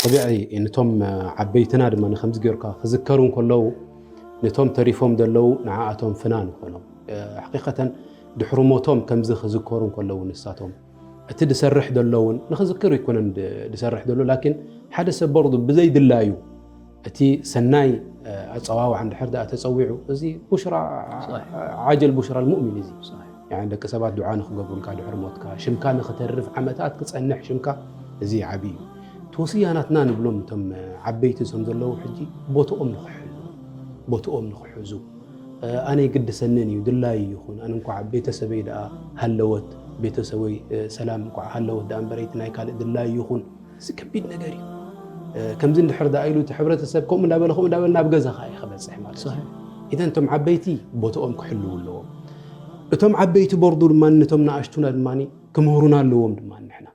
ጠቢዒ ነቶም ዓበይትና ድማ ከምዚ ጌርካ ክዝከሩ እንከለዉ ነቶም ተሪፎም ዘለዉ ንዓኣቶም ፍናን ይኾኖም። ሓቂቀተን ድሕሪ ሞቶም ከምዚ ክዝከሩ እንከለዉ ንሳቶም እቲ ዝሰርሕ ዘሎ እውን ንኽዝክር ይኮነን ዝሰርሕ ዘሎ ላኪን ሓደ ሰብ በርዱ ብዘይ ድላዩ እቲ ሰናይ ኣፀዋውዓ እንድሕር ደኣ ተፀዊዑ እዚ ቡሽራ ዓጀል ቡሽራ ልሙእሚን እዚ ደቂ ሰባት ዱዓ ንክገብሩልካ ድሕሪ ሞትካ ሽምካ ንክተርፍ ዓመታት ክፀንሕ ሽምካ እዚ ዓብዪ እዩ። እቲ ወስያ ናትና ንብሎም እቶም ዓበይቲ እዞም ዘለዉ ሕጂ ቦትኦም ንክሕሉ ቦትኦም ንክሕዙ ኣነ ይግድሰንን እዩ ድላይ ይኹን ኣነ እንኳ ቤተሰበይ ደኣ ሃለወት ቤተሰበይ ሰላም እንኳ ሃለወት ደኣ እምበረይቲ ናይ ካልእ ድላይ ይኹን እዚ ከቢድ ነገር እዩ። ከምዚ እንድሕር ደኣ ኢሉ እቲ ሕብረተሰብ ከምኡ እንዳበለ ከምኡ እንዳበለ ናብ ገዛ ከዓ እዩ ክበፅሕ ማለት እዩ። ኢዘን እቶም ዓበይቲ ቦትኦም ክሕልዉ ኣለዎም። እቶም ዓበይቲ ቦርዱ ድማ ነቶም ንኣሽቱና ድማ ክምህሩና ኣለዎም ድማ ንሕና